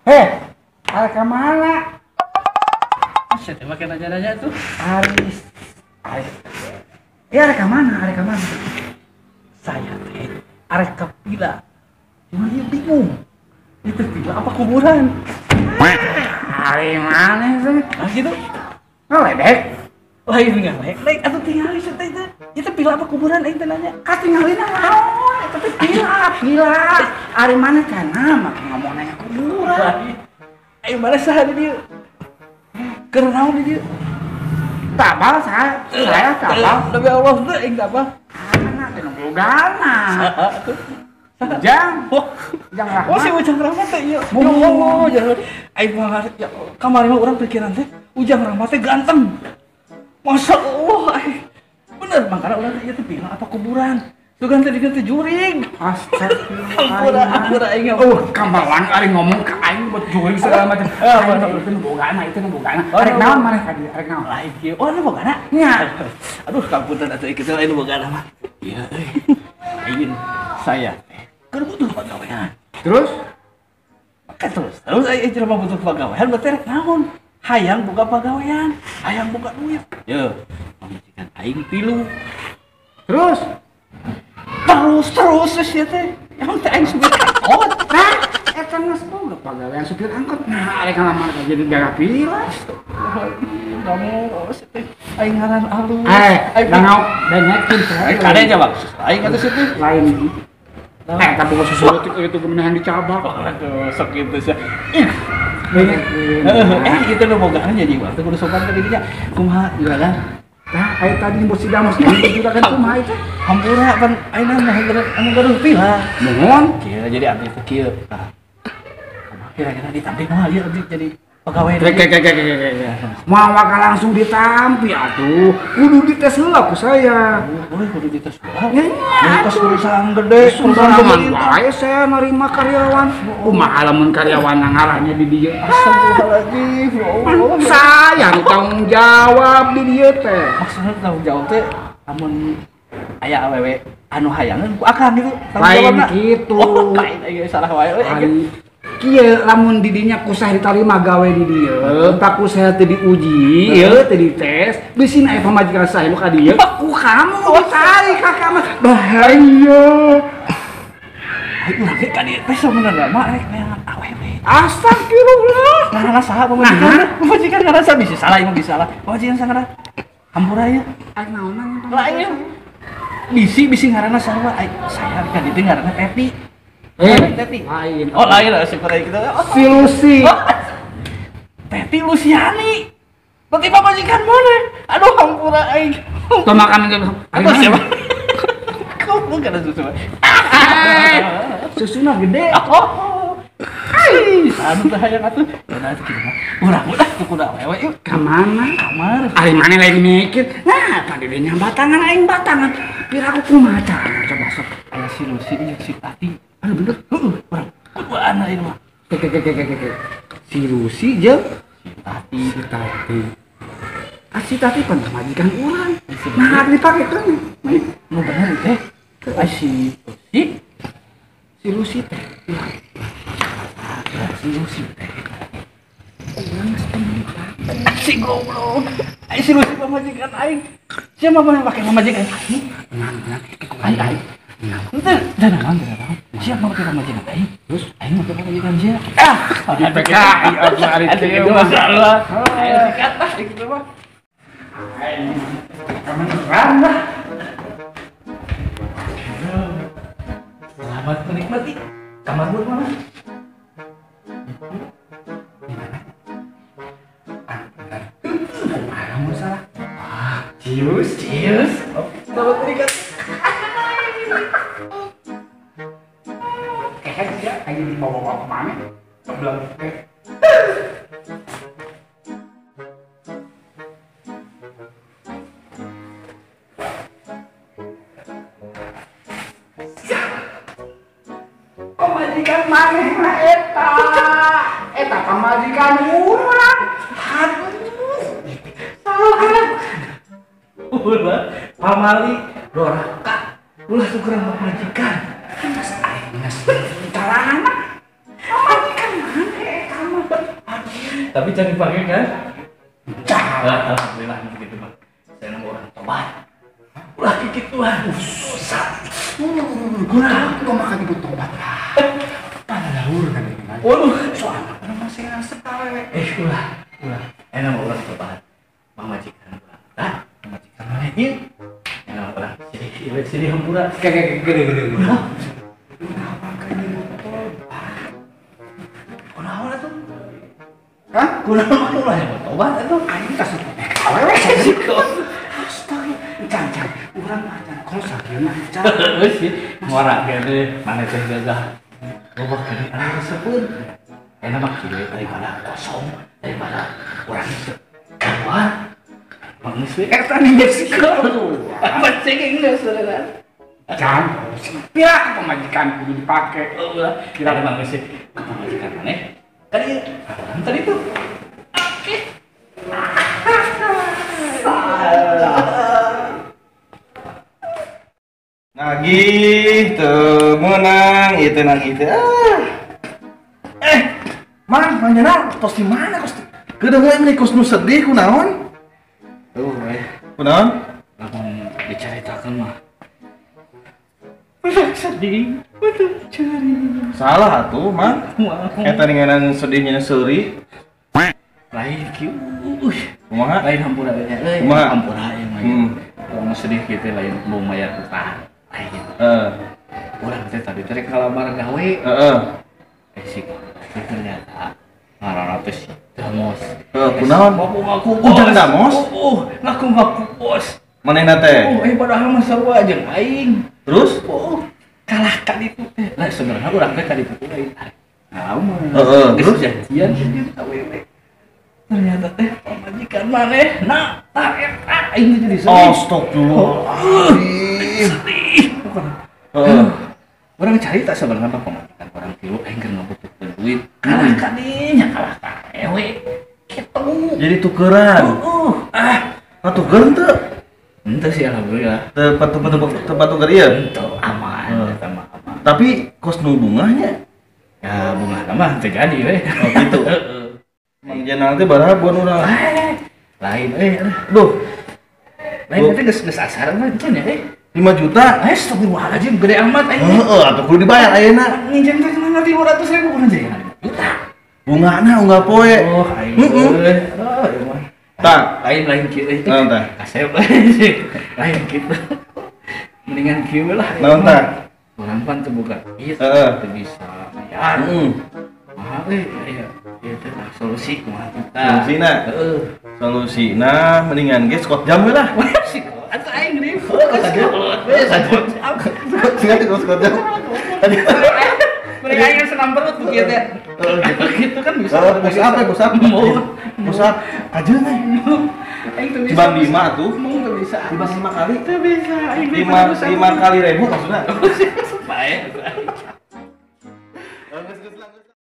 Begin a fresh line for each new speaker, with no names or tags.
Heh, arek ka mana?
Saya teh make nanya-nanya tuh.
Aris. Aris. Ya arek ka mana? Arek ka mana?
Saya teh arek ka vila. Cuma dia bingung. Itu vila apa kuburan?
Ari mana sih?
Nah gitu.
Ngaledek.
Lain ngaledek atuh tingali sia teh. Itu vila apa kuburan aing teh nanya.
Katingalina naon? Eta teh vila, vila. Ari mana kana make ngomong nanya kuburan.
Ayo mana saha di dieu? Keur naon di dieu?
Tabal saya, saya tabal.
Demi Allah teu aing tabal.
Kana teh nu bogana.
Saha tuh?
Ujang. Ujang Rahmat.
Oh si Ujang Rahmat teh ieu. Ya Allah, jangan. Aing mah ya kamari mah urang pikiran teh Ujang Rahmat teh ganteng. Masya Allah, aing. Bener makanya urang teh ieu teh vila apa kuburan. Sugan teh dieu teh jurig.
Astagfirullah.
Ampura aing.
Oh, kamalang ari ngomong ka aing buat jurig segala macam. Itu nu bogana, itu nu bogana. Arek naon maneh ka dieu? Arek naon?
Lain kieu. Oh, nu bogana?
Nya.
Aduh, kampunten atuh ieu teh lain nu bogana mah. Ieu euy. Aing saya teh keur butuh pagawean.
Terus?
Maka terus aing jelema butuh pagawean berarti rek naon? Hayang boga pagawean, hayang boga duit. Ye, pamajikan aing tilu.
Terus?
Terus sia teh. Emang teh aing supir angkot.
Nah, eta geus boga pagawean supir angkot. Nah, arek ngalamar jadi gak pila.
Kamu sia teh aing ngaran alus.
Eh, dangau dengekeun
teh. Kade coba. Aing atuh sia teh.
Lain. Tapi kok susu itu kemenahan dicabak.
Aduh, sok gitu sia. Ih. Itu nu bogaan jadi waktu kudu sopan ka dirinya. Kumaha juragan?
Tah, aya tadi nyebut si Damos ini juragan kumaha itu?
Hampura pan ayeuna mah anu gaduh pila.
Mohon.
Kieu jadi abdi teh kieu. Tah. Kumaha kira-kira ditampi moal ieu abdi jadi pegawai.
Ke. Moal bakal langsung ditampi atuh. Kudu dites heula ku saya.
Boleh kudu dites heula. Dites perusahaan gede,
perusahaan pemerintah. Wae saya nerima karyawan. Kumaha lamun karyawan ngarahnya di dieu?
Astagfirullahaladzim. Ya Allah.
Saya nu tanggung jawab di dieu teh.
Maksudna tanggung jawab teh amun aya awewe anu hayangeun ku akang gitu.
Lain kitu.
Oh, lain aing salah wae euy.
Kieu lamun di dinya kusah ditarima gawe di dieu, tak kusah teu diuji, ieu teu dites, bisi aya pamajikan saya nu ka dieu, ku kamu ditarik ka kamar. Bahaya.
Aing urang ge ka dieu teh sabenerna mah rek neangan awewe.
Astagfirullah.
Ngaranna saha pamajikan? Pamajikan ngaranna saha bisa salah ieu mah bisa salah. Pamajikan saha ngaranna? Hampura ieu.
Aing naonan
lain. Bisi ngaranna sarua aing saya ka dieu ngaranna Teti. Teti.
Lain.
Oh, lain lah syukur aing gitu.
Si Lucy.
Oh. Teti Lusiani. Berarti pamajikan mana? Aduh, hampura aing.
Tuh makan aja.
Aduh, siapa? Kok bukan susu.
Susuna gede.
Oh. Ai, anu teh hayang atuh. Udah kieu mah. Urang udah tuh kudu awewe yuk.
Ka mana?
Kamar.
Ari mana lagi mikir. Nah, tadi dia batangan aing batangan. Piraku kumaha carana coba sok.
Aya si Lucy jeung si Tati.
Anu bener?
Heeh, urang kuduan aing mah.
Ke. Si Lucy jeung
si Tati.
Si Tati. Ah, si Tati pan pamajikan urang. Nah, dipake kan.
Nu bener teh. Ai si Lucy.
Si Lucy teh.
Si Lucy teh.
Urang geus temen.
Si goblok. Ai si Lucy pamajikan aing. Siapa mah pake pamajikan aing?
Tenang,
Aing. Henteu, da naon. Siapa make pamajikan aing?
Terus
aing make pamajikan sia. Ah,
di PKI atuh ari kieu mah.
Masalah. Ayo sikat lah kitu mah.
Aing kemeneran lah.
Selamat menikmati kamar buat mana?
Kumaha mun salah? Wah, cius.
Selamat menikmati.
Kayaknya dia kayak dibawa-bawa kemana? Belum. Pamajikan maneh mah eta. Eta pamajikan urang. Aduh. Salah.
Ulah pamali doraka. Ulah tukeran pamajikan.
Mas aing geus carana. Pamajikan maneh eta.
Tapi jangan dipakai kan? Jangan. Alhamdulillah begitu mah. Saya nunggu orang tobat. Ulah kikituan. Dosa.
Kurang kok makan ibu tobat lah. Panalahur kan ini.
Waduh,
soalnya orang masih ngasep awewe.
Ulah, ulah. Enak mah urang tobat. Pamajikan urang. Tah, pamajikan maneh ieu. Enak urang. Sini, sini hampura.
Gede gede gede. Kenapa kan ibu tobat?
Kunaon atuh?
Hah?
Kunaon ulah yang tobat atuh?
Aing kasih awewe sih. Astaga, can-can. Urang mah can kos sakieu mah can.
Heeh sih. Ngora gede, maneh teh gagah. Loba kene anu resepeun. Enak mah kieu daripada kosong, daripada urang teu keluar. Mangis we
eta nih Meksiko.
Apa cengeng geus saudara?
Can, pira pamajikan kudu dipake.
Ulah, kira mangis ke pamajikan maneh. Tadi urang tadi tuh. Oke.
Salah.
Nagih teu meunang ieu teh nagih teh. Mang, manjana tos di mana kos? Kedengeran nih kos nu sedih kunaon?
Tuh,
kunaon?
Lamun dicaritakeun mah. Udah sedih, udah cari.
Salah atuh, Mang. Eta ninganan sedihnya seuri.
Lain kieu.
Kumaha?
Lain hampura we nya.
Kumaha?
Hampura ieu mah. Urang sedih kieu teh lain mau mayar utang. Lain.
Heeh.
Urang teh tadi teh rek ngalamar gawe.
Heeh.
Si ternyata ngaranna teh si Damos.
Heeh, kunaon?
Ngaku-ngaku bos.
Ujang Damos?
Ngaku-ngaku bos.
Manehna teh?
Padahal mah sarua jeung aing.
Terus?
Kalah ka ditu teh. Lah sebenarnya urang teh ka ditu teh lain. Ngalaman.
Heeh,
terus janjian jeung awewe. Ternyata teh pamajikan maneh nah tah eta aing jadi sedih.
Astagfirullahaladzim.
Sedih.
Heeh.
Urang carita sebenarnya mah pamajikan urang tilu aing keur ngabutuhkeun duit. Kalah ka dinya kalah ka ewe. Kitu.
Jadi tukeran.
Heeh.
Ah, tukeran teu?
Henteu sih alhamdulillah.
Teu tempat tuker ieu?
Henteu aman, eta mah aman.
Tapi kos nu bungahnya?
Ya bungahna mah teu jadi we.
Oh gitu.
Heeh.
Mang Jenal teh baraha buan urang.
Lain euy.
Duh.
Lain teh geus geus asar mah can ya euy.
5 juta.
Astagfirullahaladzim gede amat aing.
Heeh, atuh kudu dibayar ayeuna.
Nginjem teh kemana 500.000 kurang jadi 5 juta.
Bungana unggal poe.
Oh, aing euy. Aduh, ieu mah.
Tah,
lain-lain kieu euy.
Naon tah?
Kasep lain kitu. Mendingan kieu lah.
Naon tah?
Urang pan teu boga duit,
heeh,
teu bisa bayar.
Heeh.
Mahal euy, aya. Ieu teh solusi kumaha kita.
Solusina.
Heeh.
Solusina mendingan ge skot jam we lah.
Atuh aing ribu.
Skot jam.
Mereka aing senam perut bu kieu teh. Gitu kan bisa.
Push up, push up. Push up. Kajeun teh.
Aing teu bisa.
Cibang 5 tuh.
Mung teu bisa.
Cibang 5 kali.
Teu bisa.
5 kali ribu maksudna.
Bae.